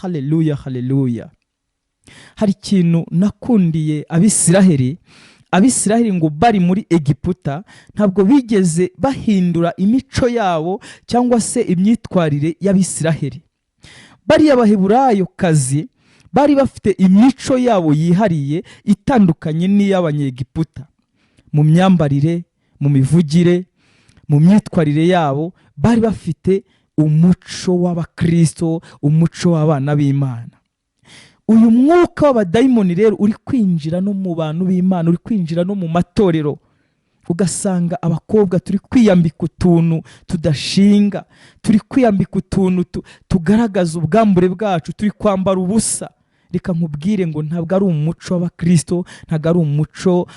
Haleluya, haleluya. Hari ikintu nakundiye Abisiraheli. Abisiraheli ngo bari muri Egiputa ntabwo bigeze bahindura imico yabo cyangwa se imyitwarire y'Abisiraheli. Bariya Baheburayo kazi bari bafite imico yabo yihariye itandukanye n'iy'Abanyegiputa, mu myambarire, mu mivugire, mu myitwarire yabo. Bari bafite umuco w'Abakristo, umuco w'abana b'Imana. Uyu mwuka w'abadayimoni rero uri kwinjira no mu bantu b'Imana, uri kwinjira no mu matorero, ugasanga abakobwa turi kwiyambika utuntu tudashinga, turi kwiyambika utuntu tugaragaza ubwambure bwacu, turi kwambara ubusa. Reka nkubwire ngo ntabwo ari umuco w'Abakristo, ntabwo ari umuco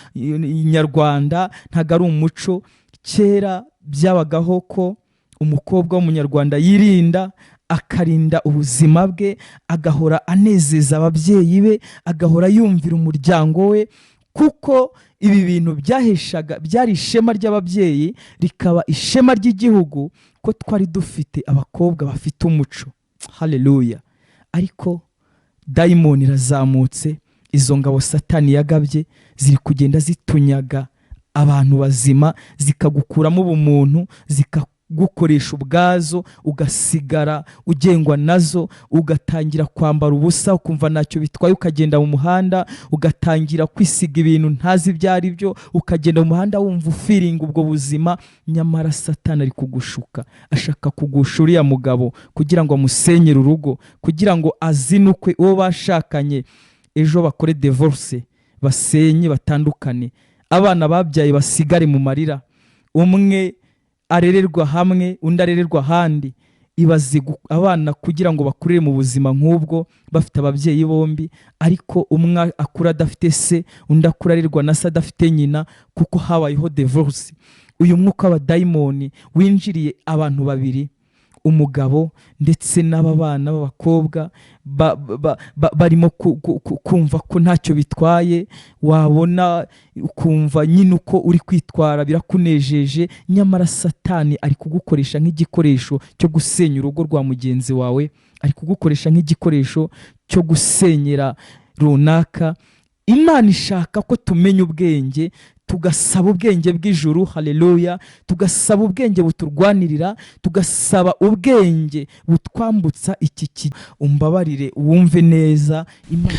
nyarwanda, ntabwo ari umuco. Kera byabagaho ko umukobwa w'Umunyarwanda yirinda, akarinda ubuzima bwe, agahora anezeza ababyeyi be, agahora yumvira umuryango we, kuko ibi bintu byaheshaga, byari ishema ry'ababyeyi, rikaba ishema ry'igihugu ko twari dufite abakobwa bafite umuco. Haleluya. Ariko dayimoni irazamutse, izo ngabo Satani yagabye ziri kugenda zitunyaga abantu bazima, zikagukuramo ubumuntu, zikagukoresha ubwazo, ugasigara ugengwa nazo, ugatangira kwambara ubusa, ukumva ntacyo bitwaye, ukagenda mu muhanda ugatangira kwisiga ibintu ntazi ibyo ari byo, ukagenda mu muhanda wumva ufeelinga ubwo buzima. Nyamara Satani ari kugushuka, ashaka kugusha uriya mugabo kugira ngo amusenyere urugo, kugira ngo azinukwe uwo bashakanye, ejo bakore divorce, basenye, batandukane, abana babyaye basigare mu marira, umwe arererwa hamwe, undi arererwa ahandi. Ibaze abana kugira ngo bakurire mu buzima nk'ubwo bafite ababyeyi bombi, ariko umwe akura adafite se, undi akura arerwa na se adafite nyina, kuko habayeho divorce. Uyu mwuka w'abadayimoni winjiriye abantu babiri, umugabo ndetse n'aba bana b'abakobwa barimo kumva ko ntacyo bitwaye. Wabona ukumva nyine uko uri kwitwara birakunejeje, nyamara Satani ari kugukoresha nk'igikoresho cyo gusenya urugo rwa mugenzi wawe, ari kugukoresha nk'igikoresho cyo gusenyera runaka. Imana ishaka ko tumenya ubwenge, tugasaba ubwenge bw'ijuru. Haleluya. Tugasaba ubwenge buturwanirira, tugasaba ubwenge butwambutsa iki umbabarire wumve neza Imana.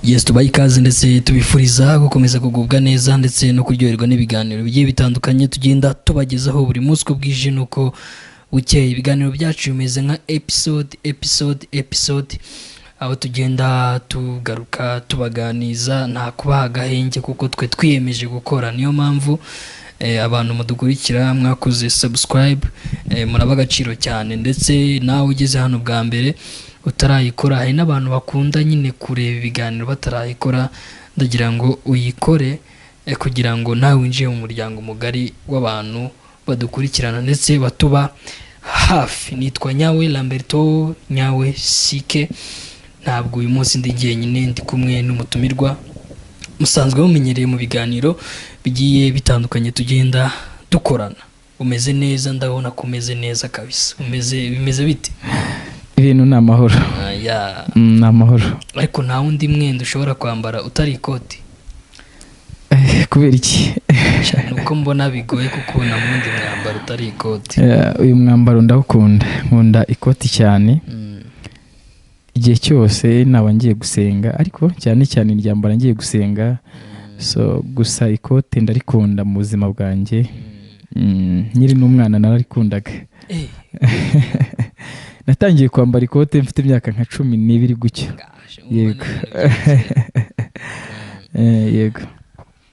Yes, tubaye ikaze ndetse tubifuriza gukomeza kugubwa neza ndetse no kuryoherwa n'ibiganiro bigiye bitandukanye tugenda tubagezaho buri munsi uko bwije n'uko bukeye. Ibiganiro byacu bimeze nka episode, episode, episode, aho tugenda tugaruka tubaganiza, nta kubaha agahenge kuko twe twiyemeje gukora. Niyo mpamvu abantu mudukurikira mwakoze subscribe, muraba agaciro cyane. Ndetse nawe ugeze hano bwa mbere utarayikora, hari n'abantu bakunda nyine kureba ibiganiro batarayikora, ndagira ngo uyikore kugira ngo nawe winjire mu muryango mugari w'abantu badukurikirana ndetse batuba hafi. Nitwa Nyawe Lamberto Nyawe Sike. Ntabwo uyu munsi ndi jyenyine, ndi kumwe n'umutumirwa musanzwe mumenyereye mu biganiro bigiye bitandukanye tugenda dukorana. Umeze neza? Ndabona ko umeze neza kabisa. Umeze, bimeze bite? Ibintu ni amahoro. Ah, ya. Ni amahoro. Ariko nta wundi mwenda ushobora kwambara utari ikoti? Kubera iki? Ni uko mbona bigoye kukubona mu wundi mwambaro utari ikoti. Uyu mwambaro ndawukunda, nkunda ikoti cyane. Igihe cyose naba ngiye gusenga, ariko cyane cyane ryambara ngiye gusenga. So gusa ikote ndarikunda mu buzima bwanjye. Nkiri n'umwana nararikundaga. Natangiye kwambara ikote mfite imyaka nka 12 gutyo. Gosh, Yego. umva ni ibintu bya kera. Yego.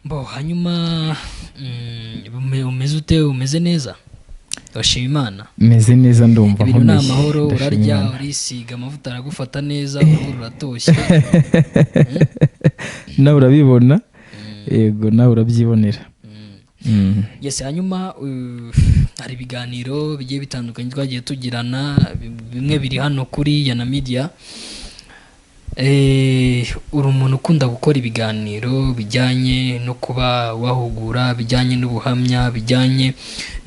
Bo hanyuma umeze ute? Umeze neza, urashima Imana? Meze neza, ndumva Ibintu ni nkomeye. amahoro? Ndashima Urarya, Imana. urisiga amavuta aragufata neza, uruhu ruratoshye. Nawe urabibona, yego, nawe urabyibonera. Yes, hanyuma hari ibiganiro bigiye bitandukanye twagiye tugirana, bimwe biri hano kuri Yana Media. Uri umuntu ukunda gukora ibiganiro bijyanye no kuba wahugura, bijyanye n'ubuhamya, bijyanye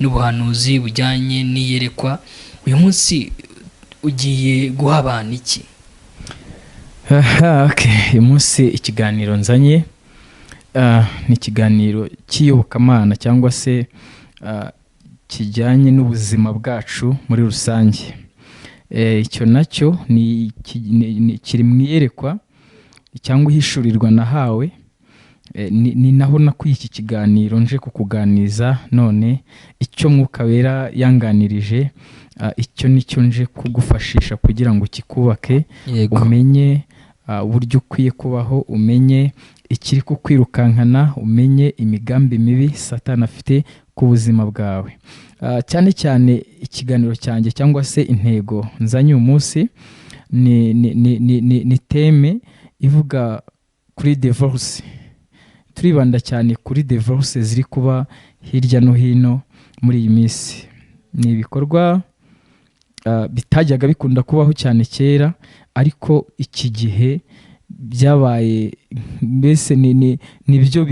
n'ubuhanuzi, bijyanye n'iyerekwa. Uyu munsi ugiye guha abantu iki? Aha, okay. Uyu munsi ikiganiro nzanye ni ikiganiro cy'iyobokamana cyangwa se kijyanye n'ubuzima bwacu muri rusange. Icyo nacyo kiri mu iyerekwa cyangwa ihishurirwa nahawe. Ni naho nakuye iki kiganiro nje kukuganiza none. Icyo Mwuka Wera yanganirije, icyo nicyo nje kugufashisha kugira ngo kikubake, umenye uburyo ukwiye kubaho, umenye ikiri kukwirukankana, umenye imigambi mibi Satani afite ku buzima bwawe. Cyane cyane ikiganiro cyanjye cyangwa se intego nzanye uyu munsi ni thème ivuga kuri divorce. Turibanda cyane kuri divorce ziri kuba hirya no hino muri iyi minsi. Ni ibikorwa bitajyaga bikunda kubaho cyane kera, ariko iki gihe byabaye mbese ni byo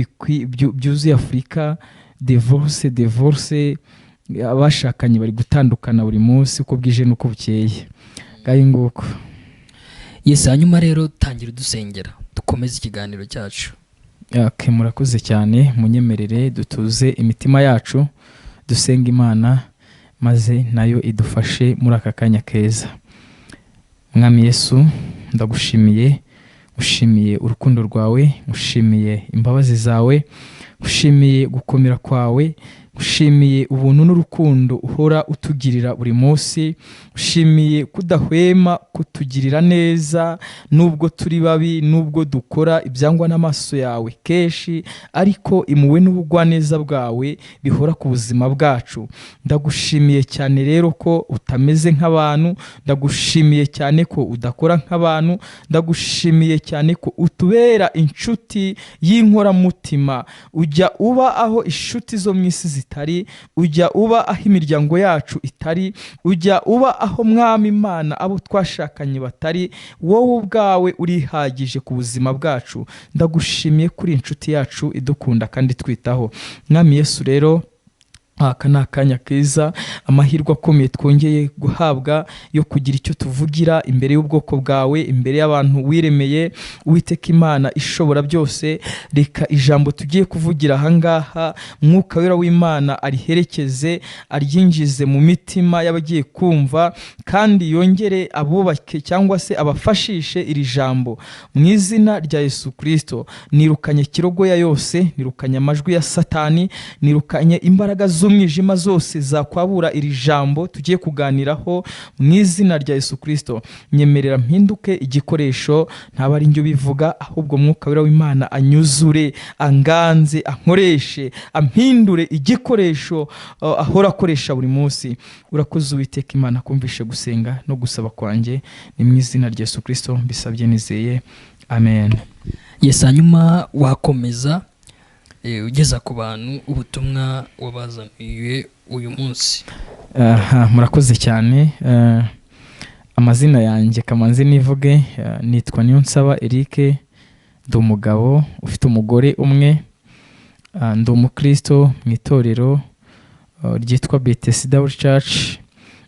byuzuye Afurika. Divorce, divorce, abashakanye bari gutandukana buri munsi uko bwije n'uko bukeye. Ngayo nguko. Yes, hanyuma rero tangira udusengera dukomeze ikiganiro cyacu. Okay, murakoze cyane. Munyemerere dutuze imitima yacu, dusenga Imana, maze nayo idufashe muri aka kanya keza. Mwami Yesu, ndagushimiye, ushimiye urukundo rwawe, ushimiye imbabazi zawe, ushimiye gukomera kwawe, ushimiye ubuntu n'urukundo uhora utugirira buri munsi, ushimiye kudahwema kutugirira neza nubwo turi babi, nubwo dukora ibyangwa n'amaso yawe kenshi, ariko impuhwe n'ubugwaneza bwawe bihora ku buzima bwacu. Ndagushimiye cyane rero ko utameze nk'abantu, ndagushimiye cyane ko udakora nk'abantu, ndagushimiye cyane ko utubera inshuti y'inkoramutima. Ujya uba aho inshuti zo mu isi zitari, ujya uba aho imiryango yacu itari, ujya uba aho, Mwami Imana, abo twashakanye batari. Wowe ubwawe urihagije ku buzima bwacu. Ndagushimiye kuri inshuti yacu idukunda kandi twitaho. Mwami Yesu, rero aka ni akanya keza, amahirwe akomeye twongeye guhabwa yo kugira icyo tuvugira imbere y'ubwoko bwawe, imbere y'abantu wiremeye. Uwiteka Imana ishobora byose, reka ijambo tugiye kuvugira ahangaha, Mwuka Wera w'Imana ariherekeze, aryinjize mu mitima y'abagiye kumva, kandi yongere abubake cyangwa se abafashishe iri jambo mu izina rya Yesu Kirisito. Nirukanye kirogoya yose, nirukanye amajwi ya Satani, nirukanye imbaraga z'umwijima zose zakwabura iri jambo tugiye kuganiraho mu izina rya Yesu Kirisito. Nyemerera mpinduke igikoresho, ntaba ari njye ubivuga, ahubwo Mwuka Wera w'Imana anyuzure, anganze, ankoreshe, ampindure igikoresho ahora akoresha buri munsi. Urakoze, Uwiteka Imana, kumvishe gusenga no gusaba kwanjye. Ni mu izina rya Yesu Kirisito mbisabye nizeye, amen. Yes, hanyuma wakomeza ugeza ku bantu ubutumwa wabazaniye uyu munsi. Aha, murakoze cyane. Amazina yanjye kamanzi nivuge, nitwa Niyonsaba Eric, ndi umugabo ufite umugore umwe. Ndi umukristo mu itorero ryitwa Bethesda Church,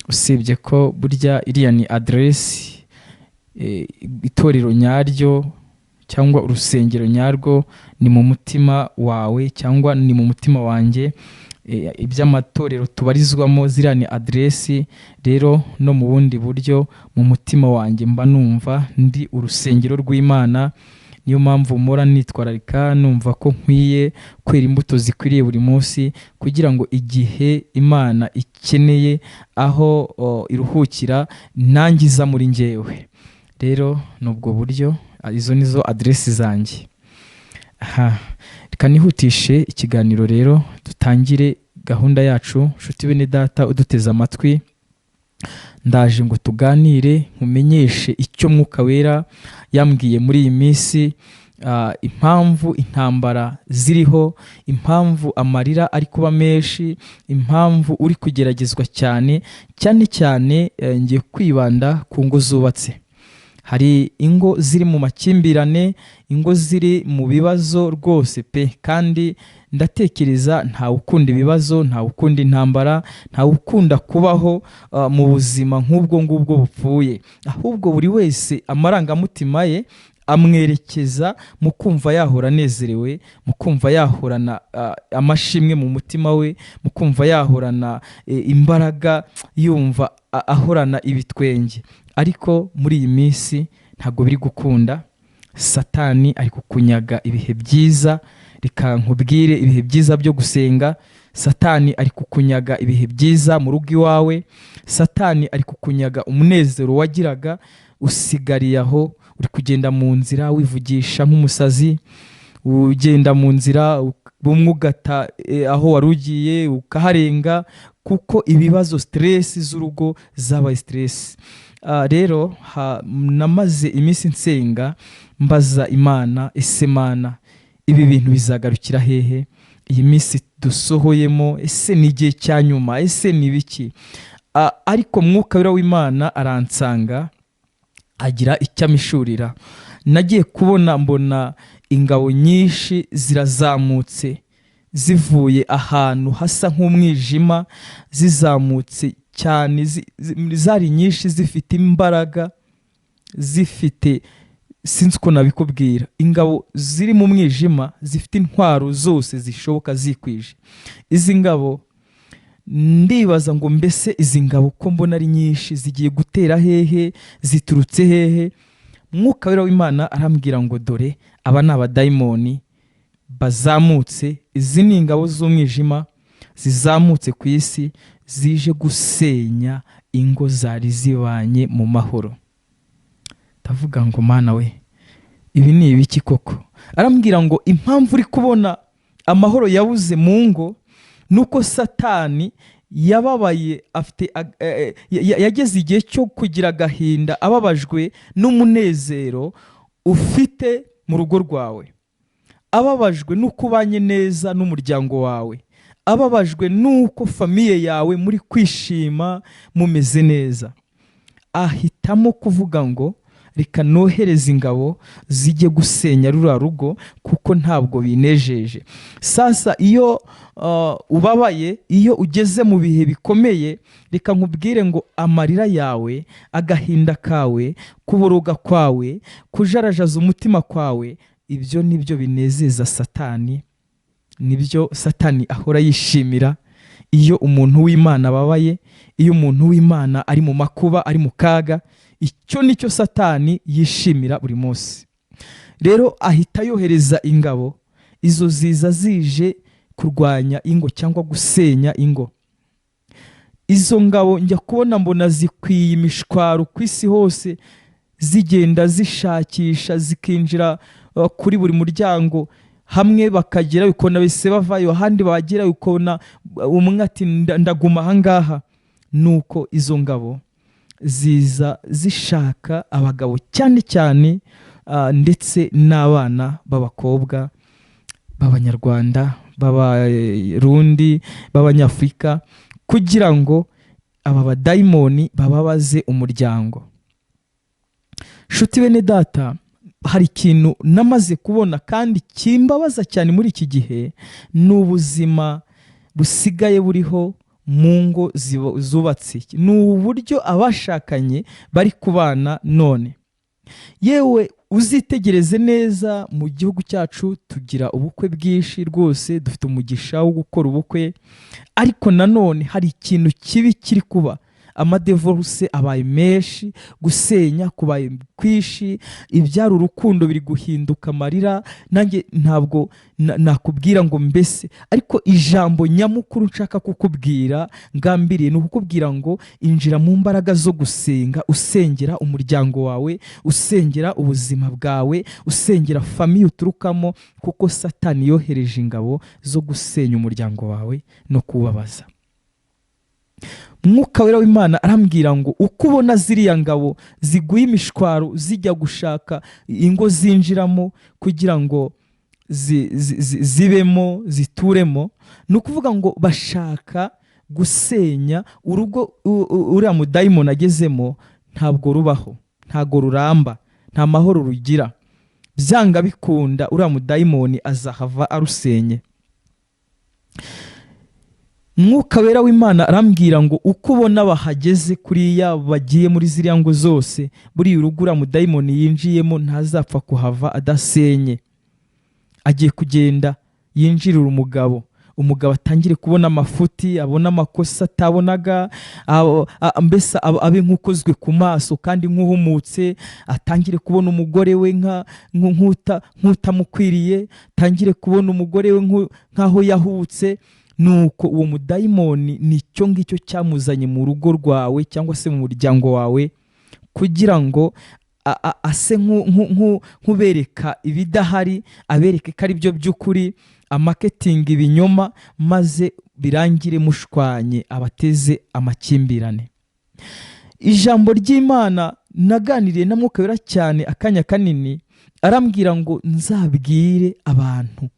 usibye ko burya iriya ni aderesi. Itorero nyaryo cyangwa urusengero nyarwo ni mu mutima wawe cyangwa ni mu mutima wanjye. Iby'amatorero tubarizwamo ziriya ni aderesi. Rero no mu bundi buryo, mu mutima wanjye mba numva ndi urusengero rw'Imana. Niyo mpamvu mpora nitwararika, numva ko nkwiye kwera imbuto zikwiriye buri munsi, kugira ngo igihe Imana ikeneye aho iruhukira, nanjye iza muri njyewe. Rero ni ubwo buryo, izo nizo aderesi zanjye. Aha reka nihutishe ikiganiro rero, dutangire gahunda yacu. Nshuti bene data uduteze amatwi, ndaje ngo tuganire, nkumenyeshe icyo Mwuka Wera yambwiye muri iyi minsi, impamvu intambara ziriho, impamvu amarira ari kuba menshi, impamvu uri kugeragezwa cyane cyane cyane. Ngiye kwibanda ku ngo zubatse. Hari ingo ziri mu makimbirane, ingo ziri mu bibazo rwose pe. Kandi ndatekereza ntawe ukunda ibibazo, ntawe ukunda intambara, ntawe ukunda kubaho mu buzima nk'ubwo ngubwo bupfuye. Ahubwo buri wese amarangamutima ye amwerekeza mu kumva yahora anezerewe, mu kumva yahorana amashimwe mu mutima we, mu kumva yahorana imbaraga, yumva ahorana ibitwenge. Ariko muri iyi minsi ntabwo biri gukunda. Satani ari kukunyaga ibihe byiza. Reka nkubwire, ibihe byiza byo gusenga. Satani ari kukunyaga ibihe byiza mu rugo iwawe. Satani ari kukunyaga umunezero wagiraga. Usigariye aho, uri kugenda mu nzira wivugisha nk'umusazi, ugenda mu nzira bumwe ugata aho wari ugiye ukaharenga, kuko ibibazo, stress z'urugo zabaye stress. Rero namaze iminsi nsenga, mbaza Imana: "Ese Mana, ibi bintu bizagarukira hehe? Iyi minsi dusohoyemo, ese ni igihe cya nyuma? Ese ni ibiki?" Ariko Mwuka Wera w'Imana aransanga, agira icyo amishurira. Nagiye kubona mbona ingabo nyinshi zirazamutse, zivuye ahantu hasa nk'umwijima, zizamutse cyane, zari nyinshi, zifite imbaraga, zifite, sinzi uko nabikubwira, ingabo ziri mu mwijima, zifite intwaro zose zishoboka, zikwije. Izi ngabo, ndibaza ngo: "Mbese izi ngabo ko mbona ari nyinshi, zigiye gutera hehe? Ziturutse hehe?" Mwuka Wera w'Imana arambwira ngo: "Dore aba ni abadayimoni bazamutse. Izi ni ingabo z'umwijima zizamutse ku isi, zije gusenya ingo zari zibanye mu mahoro." Ndavuga ngo: "Mana we, ibi ni ibiki koko?" Arambwira ngo: "Impamvu uri kubona amahoro yabuze mu ngo ni uko Satani yababaye, afite yageze igihe cyo kugira agahinda, ababajwe n'umunezero ufite mu rugo rwawe, ababajwe n'uko ubanye neza n'umuryango wawe, ababajwe n'uko famille yawe muri kwishima, mumeze neza. Ahitamo kuvuga ngo: 'Reka nohereze ingabo zijye gusenya ruriya rugo, kuko ntabwo binejeje.'" Sasa iyo ubabaye, iyo ugeze mu bihe bikomeye, reka nkubwire ngo amarira yawe, agahinda kawe, kuboroga kwawe, kujarajaza umutima kwawe, ibyo nibyo binezeza Satani, nibyo Satani ahora yishimira. Iyo umuntu w'Imana ababaye, iyo umuntu w'Imana ari mu makuba, ari mu kaga, icyo nicyo Satani yishimira buri munsi. Rero ahita yohereza ingabo, izo ziza zije kurwanya ingo cyangwa gusenya ingo. Izo ngabo njya kubona mbona zikwiye imishwaro ku isi hose, zigenda zishakisha, zikinjira kuri buri muryango. Hamwe bakagera ukabona bise bavayo, ahandi bagera ukabona umwe ati: "Ndaguma ahangaha." Nuko izo ngabo ziza zishaka abagabo cyane cyane, ndetse n'abana b'abakobwa b'Abanyarwanda, b'Abarundi, b'Abanyafurika, kugira ngo aba badayimoni bababaze umuryango. Nshuti bene data, hari ikintu namaze kubona kandi kimbabaza cyane muri iki gihe, ni ubuzima busigaye buriho mu ngo zubatse, ni uburyo abashakanye bari kubana none. Yewe, uzitegereze neza, mu gihugu cyacu tugira ubukwe bwinshi rwose, dufite umugisha wo gukora ubukwe, ariko nanone hari ikintu kibi kiri kuba. Amadivorce abaye menshi, gusenya kubaye kwinshi, ibyari urukundo biri guhinduka amarira. Nanjye ntabwo nakubwira ngo mbese, ariko ijambo nyamukuru nshaka kukubwira, ngambiriye, ni ukukubwira ngo injira mu mbaraga zo gusenga, usengera umuryango wawe, usengera ubuzima bwawe, usengera famille uturukamo, kuko Satani yohereje ingabo zo gusenya umuryango wawe no kuwubabaza. Mwuka Wera w'Imana arambwira ngo: "Uko ubona ziriya ngabo ziguye imishwaro, zijya gushaka ingo zinjiramo kugira ngo zibemo, zituremo, ni ukuvuga ngo bashaka gusenya urugo. Uriya mudayimoni agezemo ntabwo rubaho, ntabwo ruramba." Nta mahoro rugira. Byanga bikunda, uriya mudayimoni azahava arusenye. Mwuka Wera w'Imana arambwira ngo uko ubona bahageze kuriya, bagiye muri ziriya ngo zose, buriya urugo uriya mudayimoni yinjiyemo ntazapfa kuhava adasenye. Agiye kugenda yinjirira umugabo, umugabo atangire kubona amafuti, abona amakosa atabonaga, mbese abe nk'ukozwe ku maso kandi nk'uhumutse, atangire kubona umugore we nk'utamukwiriye, atangire kubona umugore we nk'aho yahubutse. Nuko uwo mudayimoni nicyo ngicyo cyamuzanye mu rugo rwawe cyangwa se mu muryango wawe, kugira ngo ase nk'ubereka ibidahari, abereke ko ari byo by'ukuri, amaketingi ibinyoma, maze birangire mushwanye, abateze amakimbirane. Ijambo ry'Imana, naganiriye na Mwuka Wera cyane akanya kanini, arambwira ngo nzabwire abantu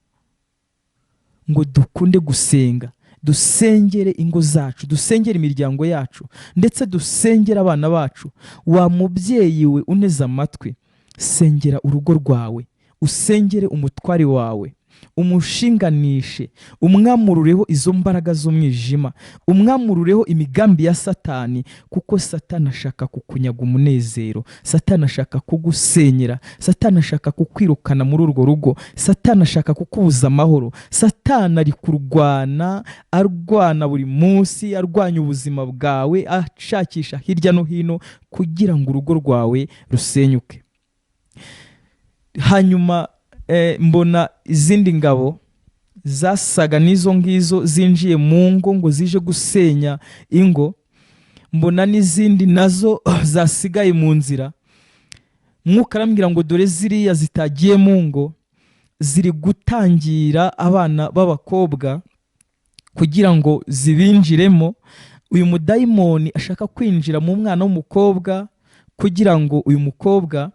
ngo dukunde gusenga, dusengere ingo zacu, dusengere imiryango yacu, ndetse dusengere abana bacu. Wa mubyeyi we uneze amatwi, sengera urugo rwawe, usengere umutware wawe, umushinganishe, umwamurureho izo mbaraga z'umwijima, umwamurureho imigambi ya Satani, kuko Satani ashaka kukunyaga umunezero, Satani ashaka kugusenyera, Satani ashaka kukwirukana muri urwo rugo, Satani ashaka kukubuza amahoro. Satani ari kurwana, arwana buri munsi, arwanya ubuzima bwawe, ashakisha hirya no hino kugira ngo urugo rwawe rusenyuke. Hanyuma mbona izindi ngabo zasaga n'izo ngizo zinjiye mu ngo ngo zije gusenya ingo, mbona n'izindi nazo zasigaye mu nzira. Mwuka arambwira ngo dore ziriya zitagiye mu ngo ziri gutangira abana b'abakobwa kugira ngo zibinjiremo. Uyu mudayimoni ashaka kwinjira mu mwana w'umukobwa kugira ngo uyu mukobwa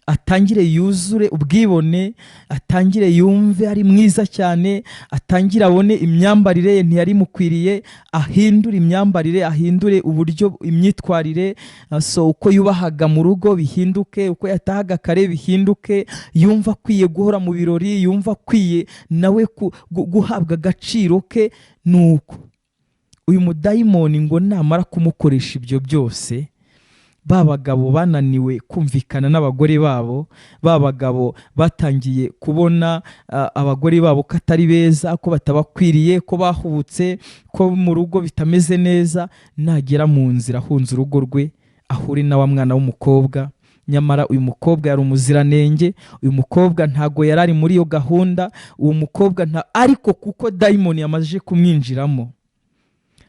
atangire yuzure ubwibone, atangire yumve ari mwiza cyane, atangire abone imyambarire ye ntiyari imukwiriye, ahindure imyambarire, ahindure uburyo imyitwarire, so uko yubahaga mu rugo bihinduke, uko yatahaga kare bihinduke, yumva akwiye guhora mu birori, yumva akwiye nawe guhabwa agaciro ke. Nuko uyu mudayimoni ngo namara kumukoresha ibyo byose, ba bagabo bananiwe kumvikana n'abagore babo, ba bagabo batangiye kubona abagore babo ko atari beza, ko batabakwiriye, ko bahubutse, ko mu rugo bitameze neza, nagera mu nzira ahunze urugo rwe, ahure na wa mwana w'umukobwa. Nyamara uyu mukobwa yari umuziranenge, uyu mukobwa ntago yari ari muri iyo gahunda, uwo mukobwa nta, ariko kuko dayimoni yamaze kumwinjiramo,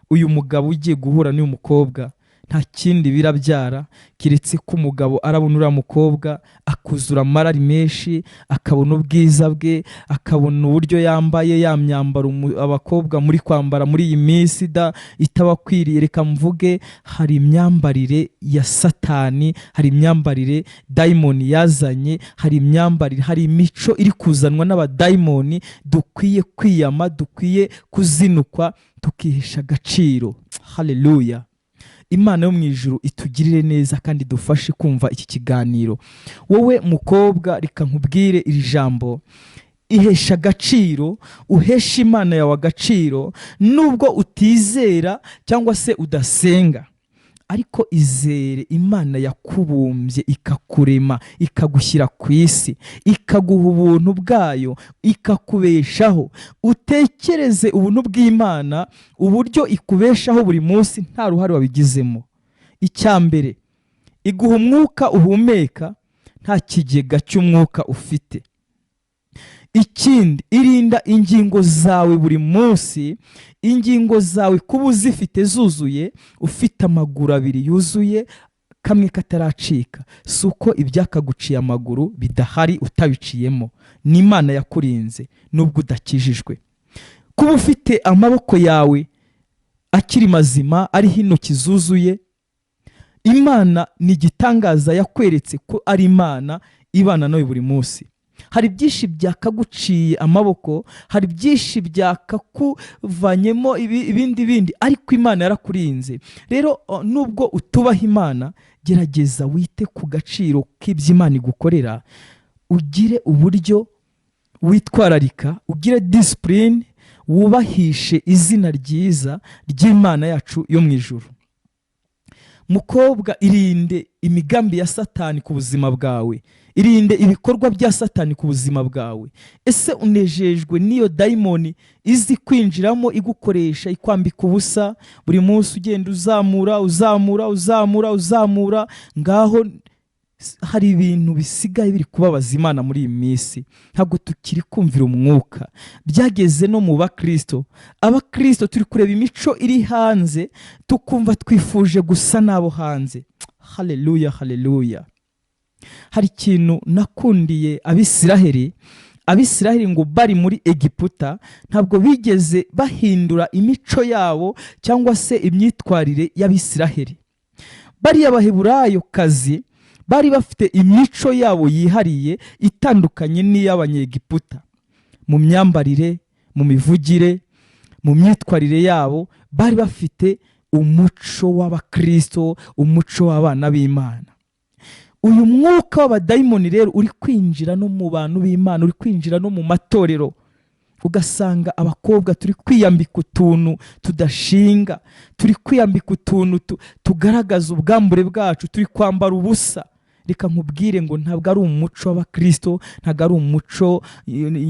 uyu mugabo ugiye guhura n'uyu mukobwa nta kindi birabyara keretse ko umugabo arabona uriya mukobwa akuzura amarari menshi, akabona ubwiza bwe, akabona uburyo yambaye ya myambaro abakobwa muri kwambara muri iyi minsi da itabakwiriye. Reka mvuge, hari imyambarire ya Satani, hari imyambarire dayimoni yazanye, hari imyambarire, hari imico iri kuzanwa n'abadayimoni dukwiye kwiyama, dukwiye kuzinukwa, tukihesha agaciro. Haleluya! Imana yo mu ijuru itugirire neza kandi dufashe kumva iki kiganiro. Wowe mukobwa, reka nkubwire iri jambo: ihesha agaciro, uhesha Imana yawe agaciro. Nubwo utizera cyangwa se udasenga, ariko izere Imana yakubumbye, ikakurema, ikagushyira ku isi, ikaguha ubuntu bwayo, ikakubeshaho. Utekereze ubuntu bw'Imana, uburyo ikubeshaho buri munsi nta ruhare wabigizemo. Icya mbere, iguha umwuka uhumeka nta kigega cy'umwuka ufite. Ikindi, irinda ingingo zawe buri munsi. Ingingo zawe kuba uzifite zuzuye, ufite amaguru abiri yuzuye, kamwe kataracika, si uko ibyakaguciye amaguru bidahari utabiciyemo, ni Imana yakurinze nubwo udakijijwe. Kuba ufite amaboko yawe akiri mazima, ariho intoki zuzuye, Imana ni igitangaza yakweretse ko ari Imana ibana nawe buri munsi. Hari byinshi byakaguciye amaboko, hari byinshi byakakuvanyemo ibindi bindi, ariko Imana yarakurinze. Rero nubwo utubaha Imana, gerageza wite ku gaciro k'ibyo Imana igukorera, ugire uburyo witwararika, ugire discipline, wubahishe izina ryiza ry'Imana yacu yo mu ijuru. Mukobwa, irinde imigambi ya Satani ku buzima bwawe, irinde ibikorwa bya Satani ku buzima bwawe. Ese unejejwe n'iyo dayimoni izi kwinjiramo, igukoresha, ikwambika ubusa buri munsi, ugenda uzamura, uzamura, uzamura, uzamura? Ngaho hari ibintu bisigaye biri kubabaza Imana muri iyi minsi. Ntabwo tukiri kumvira umwuka, byageze no mu bakristo. Abakristo turi kureba imico iri hanze, tukumva twifuje gusa n'abo hanze. Haleluya, haleluya! Hari ikintu nakundiye Abisiraheli. Abisiraheli ngo bari muri Egiputa, ntabwo bigeze bahindura imico yabo cyangwa se imyitwarire y'Abisiraheli. Bariya Baheburayo kazi bari bafite imico yabo yihariye itandukanye n'iy'Abanyegiputa, mu myambarire, mu mivugire, mu myitwarire yabo. Bari bafite umuco w'abakristo, umuco w'abana b'Imana. Uyu mwuka w'abadayimoni rero uri kwinjira no mu bantu b'Imana, uri kwinjira no mu matorero, ugasanga abakobwa turi kwiyambika utuntu tudashinga, turi kwiyambika utuntu tugaragaza ubwambure bwacu, turi kwambara ubusa. Reka nkubwire ngo ntabwo ari umuco w'abakristo, ntabwo ari umuco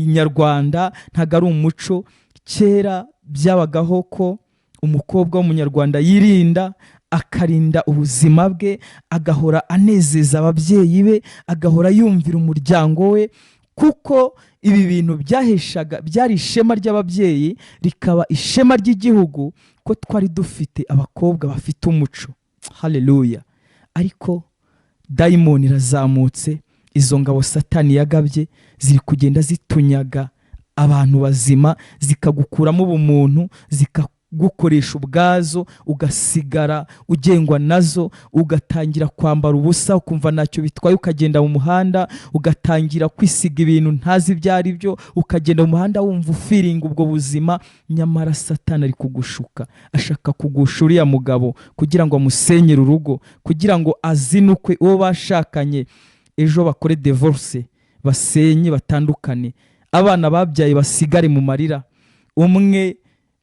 nyarwanda, ntabwo ari umuco. Kera byabagaho ko umukobwa w'Umunyarwanda yirinda, akarinda ubuzima bwe, agahora anezeza ababyeyi be, agahora yumvira umuryango we, kuko ibi bintu byaheshaga, byari ishema ry'ababyeyi, rikaba ishema ry'igihugu ko twari dufite abakobwa bafite umuco. Haleluya! Ariko dayimoni irazamutse, izo ngabo Satani yagabye ziri kugenda zitunyaga abantu bazima, zikagukuramo ubumuntu, zikagukoresha ubwazo, ugasigara ugengwa nazo, ugatangira kwambara ubusa, ukumva ntacyo bitwaye, ukagenda mu muhanda, ugatangira kwisiga ibintu ntazi ibyo ari byo, ukagenda mu muhanda wumva ufeelinga ubwo buzima. Nyamara Satani ari kugushuka, ashaka kugusha uriya mugabo kugira ngo amusenyere urugo, kugira ngo azinukwe uwo bashakanye, ejo bakore divorce, basenye, batandukane, abana babyaye basigare mu marira, umwe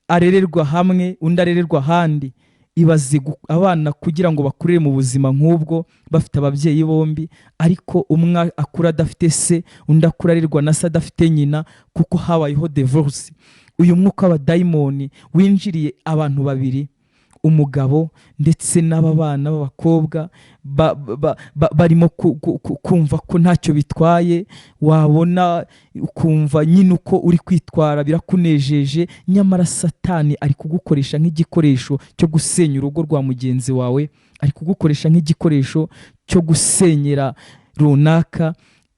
arererwa hamwe, undi arererwa ahandi. Ibaze abana kugira ngo bakurire mu buzima nk'ubwo, bafite ababyeyi bombi, ariko umwe akura adafite se, undi akura arerwa na se adafite nyina, kuko habayeho divorce. Uyu mwuka w'abadayimoni winjiriye abantu babiri, umugabo ndetse n'aba bana b'abakobwa barimo kumva ko ntacyo bitwaye. Wabona ukumva nyine uko uri kwitwara birakunejeje, nyamara Satani ari kugukoresha nk'igikoresho cyo gusenya urugo rwa mugenzi wawe, ari kugukoresha nk'igikoresho cyo gusenyera runaka.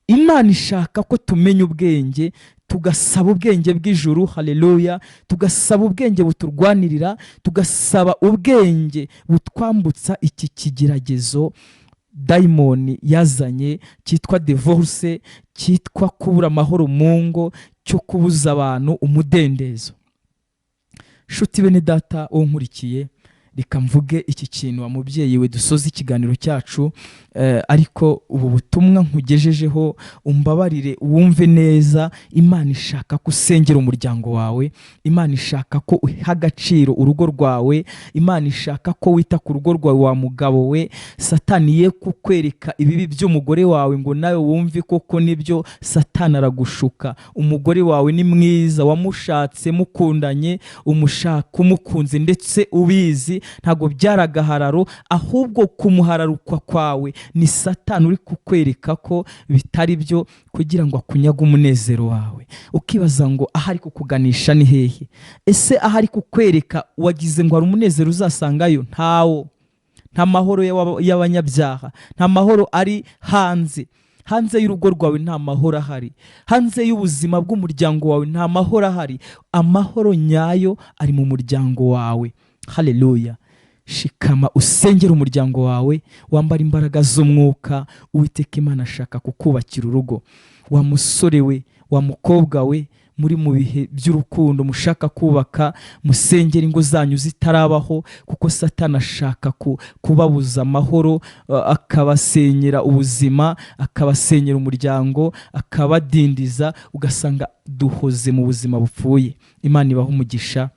Imana ishaka ko tumenya ubwenge, tugasaba ubwenge bw'ijuru. Haleluya! Tugasaba ubwenge buturwanirira, tugasaba ubwenge butwambutsa iki kigeragezo dayimoni yazanye cyitwa divorce, cyitwa kubura amahoro mu ngo, cyo kubuza abantu umudendezo. Shuti bene data, uwo nkurikiye, reka mvuge iki kintu wa mubyeyi we, dusoze ikiganiro cyacu. Ariko ubu butumwa nkugejejeho, umbabarire wumve neza. Imana ishaka ko usengera umuryango wawe, Imana ishaka ko uha agaciro urugo rwawe, Imana ishaka ko wita ku rugo rwawe. Wa mugabo we, Satani ye kukwereka ibibi by'umugore wawe ngo nawe wumve koko nibyo. Satani aragushuka. Umugore wawe ni mwiza, wamushatse mukundanye, umushaka umukunze ndetse ubizi, ntabwo byari agahararo. Ahubwo kumuhararukwa kwawe ni Satani uri kukwereka ko bitari byo, kugira ngo akunyage umunezero wawe. Ukibaza ngo aho ari kukuganisha ni hehe? Ese aho ari kukwereka wagize ngo hari umunezero uzasangayo? Ntawo. Nta mahoro y'abanyabyaha, nta mahoro ari hanze. Hanze y'urugo rwawe nta mahoro ahari, hanze y'ubuzima bw'umuryango wawe nta mahoro ahari. Amahoro nyayo ari mu muryango wawe. Haleluya! Shikama usengere umuryango wawe, wambara imbaraga z'umwuka. Uwiteka Imana ashaka kukubakira urugo. Wa musore we, wa mukobwa we, muri mu bihe by'urukundo mushaka kubaka, musengere ingo zanyu zitarabaho, kuko Satani ashaka kubabuza amahoro, akabasenyera ubuzima, akabasenyera umuryango, akabadindiza, ugasanga duhoze mu buzima bupfuye. Imana ibahe umugisha.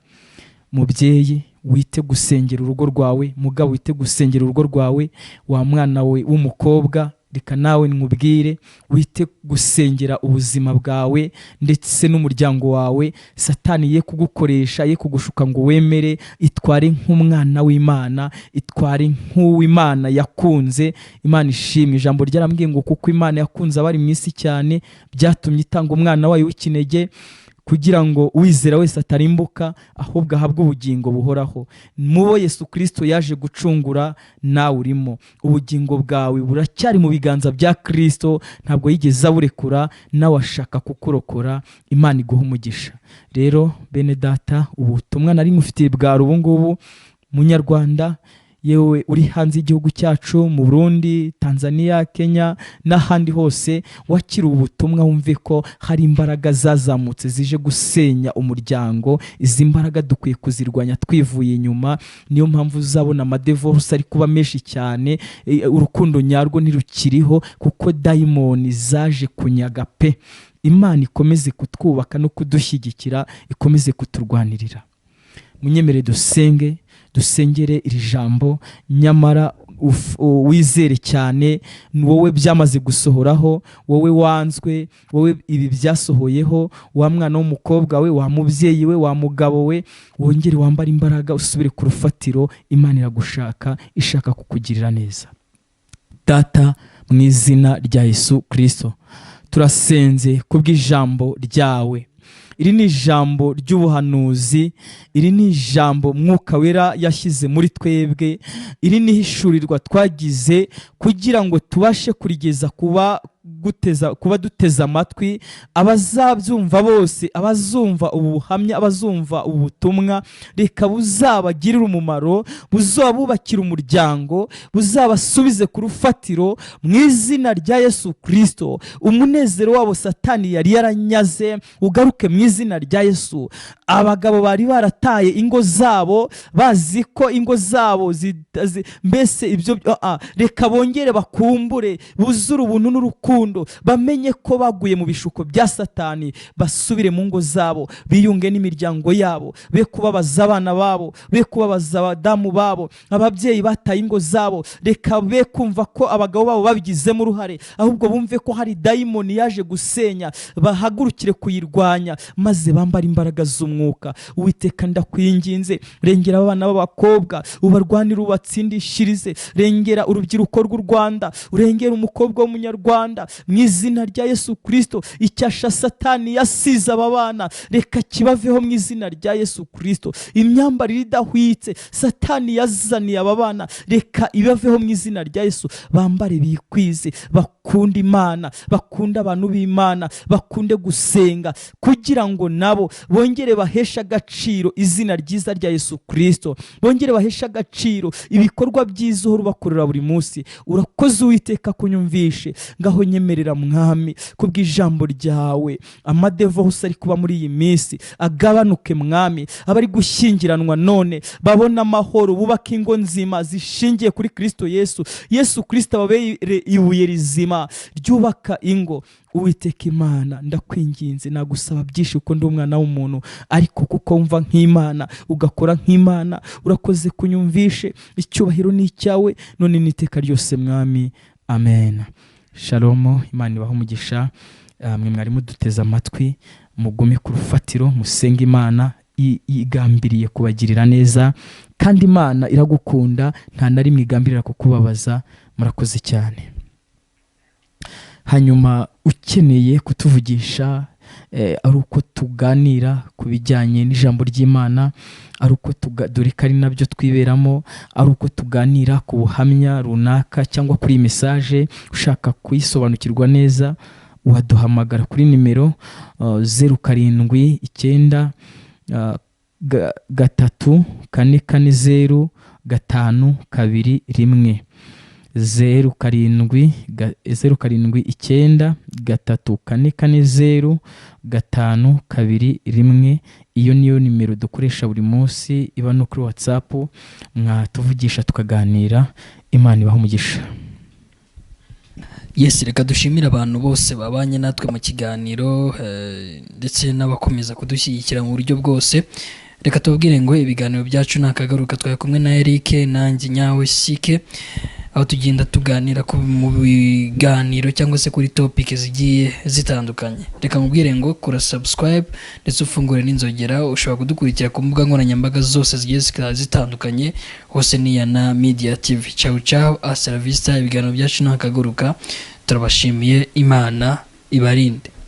Mubyeyi, wite gusengera urugo rwawe. Mugabo, wite gusengera urugo rwawe. Wa mwana we w'umukobwa, reka nawe nkubwire, wite gusengera ubuzima bwawe ndetse n'umuryango wawe. Satani ye kugukoresha, ye kugushuka ngo wemere. Itware nk'umwana w'Imana, itware nk'uw'Imana yakunze. Imana ishimwe. Ijambo ryarambwiye ngo kuko Imana yakunze abari mu isi cyane, byatumye itanga umwana wayo w'ikinege, kugira ngo uwizera wese atarimbuka, ahubwo ahabwe ubugingo buhoraho. Mubo Yesu Kirisito yaje gucungura, nawe urimo. Ubugingo bwawe buracyari mu biganza bya Kirisito, ntabwo yigeze aburekura, nawe ashaka kukurokora. Imana iguha umugisha. Rero bene data, ubutumwa nari ngufitiye bwari ubu ngubu. Munyarwanda, yewe uri hanze y'igihugu cyacu, mu Burundi, Tanzania, Kenya n'ahandi hose, wakira ubu butumwa, wumve ko hari imbaraga zazamutse zije gusenya umuryango. Izi mbaraga dukwiye kuzirwanya twivuye inyuma. Niyo mpamvu uzabona amadivorce ari kuba menshi cyane, urukundo nyarwo ntirukiriho, kuko dayimoni zaje kunyaga pe. Imana ikomeze kutwubaka no kudushyigikira, ikomeze kuturwanirira. Munyemere dusenge, dusengere iri jambo. Nyamara wizere cyane, ni wowe byamaze gusohoraho, wowe wanzwe, wowe ibi byasohoyeho, wa mwana w'umukobwa we, wa mubyeyi we, wa mugabo we, wongere wambare imbaraga, usubire ku rufatiro. Imana iragushaka, ishaka kukugirira neza. Data, mu izina rya Yesu Kirisito, turasenze kubw'ijambo ryawe. Iri ni ijambo ry'ubuhanuzi, iri ni ijambo Mwuka Wera yashyize muri twebwe, iri ni ihishurirwa twagize kugira ngo tubashe kurigeza kuba duteze amatwi abazabyumva bose, abazumva ubu buhamya, abazumva ubu butumwa. Reka buzabagirire umumaro, buzabubakira umuryango, buzabasubize ku rufatiro mu izina rya Yesu Kirisito. Umunezero wabo Satani yari yaranyaze ugaruke mu izina rya Yesu. Abagabo bari barataye ingo zabo, bazi ko ingo zabo mbese ibyo, reka bongere bakumbure, buzure ubuntu n'urukundo, bamenye ko baguye mu bishuko bya Satani, basubire mu ngo zabo, biyunge n'imiryango yabo, be kubabaza abana babo, be kubabaza abadamu babo. Ababyeyi bataye ingo zabo, reka be kumva ko abagabo babo babigizemo uruhare, ahubwo bumve ko hari dayimoni yaje gusenya, bahagurukire kuyirwanya, maze bambare imbaraga z'umwuka. Uwiteka, ndakwinginze, rengera abana b'abakobwa, ubarwanire, ubatsindishirize. Rengera urubyiruko rw'u Rwanda, urengera umukobwa w'umunyarwanda mu izina rya Yesu Kirisito. Icyasha Satani yasize aba bana, reka kibaveho mu izina rya Yesu Kirisito. Imyambarire idahwitse Satani yazaniye aba bana, reka ibaveho mu izina rya Yesu. Bambare bikwize, bakunde Imana, bakunde abantu b'Imana, bakunde gusenga, kugira ngo nabo bongere baheshe agaciro izina ryiza rya Yesu Kirisito, bongere baheshe agaciro ibikorwa byiza uhora ubakorera buri munsi. Urakoze Uwiteka kunyumvishe. Ngaho nyemerera Mwami, kubw'ijambo ryawe, amadivorce ari kuba muri iyi minsi agabanuke Mwami. Abari gushyingiranwa none babona amahoro, bubake ingo nzima zishingiye kuri Kirisito Yesu. Yesu Kirisito ababere ibuye rizima ryubaka ingo. Uwiteka Imana, ndakwinginze, nagusaba byinshi kuko ndi umwana w'umuntu, ariko kuko wumva nk'Imana, ugakora nk'Imana, urakoze kunyumvishe. Icyubahiro ni icyawe none n'iteka ryose Mwami, amen. Shalomo, Imana ibahe umugisha. Mwe mwari muduteze amatwi, mugume ku rufatiro, musenge. Imana igambiriye kubagirira neza, kandi Imana iragukunda, nta na rimwe igambirira kukubabaza. Murakoze cyane. Hanyuma ukeneye kutuvugisha, ari uko tuganira ku bijyanye n'ijambo ry'Imana, ari uko dore ko ari nabyo twiberamo, ari uko tuganira ku buhamya runaka cyangwa kuri iyi message ushaka kuyisobanukirwa neza, waduhamagara kuri nimero 079 3 4 4 0 521. 07 079 3440 521. Iyo niyo nimero dukoresha buri munsi, iba no kuri WhatsApp, mwatuvugisha tukaganira. Imana ibaha umugisha. Yes, reka dushimire abantu bose babanye natwe mu kiganiro, ndetse n'abakomeza kudushyigikira mu buryo bwose. Reka tubabwire ngo ibiganiro byacu ni akagaruka. Twari kumwe na Eric, nanjye nyawe Sike, aho tugenda tuganira mu biganiro cyangwa se kuri topic zigiye zitandukanye. Reka nkubwire ngo kora subscribe ndetse ufungure n'inzogera. Ushobora kudukurikira ku mbuga nkoranyambaga zose zigiye zitandukanye, hose ni Yana Media TV. Ciao ciao, hasta la vista. Ibiganiro byacu ni akagaruka. Turabashimiye, Imana ibarinde.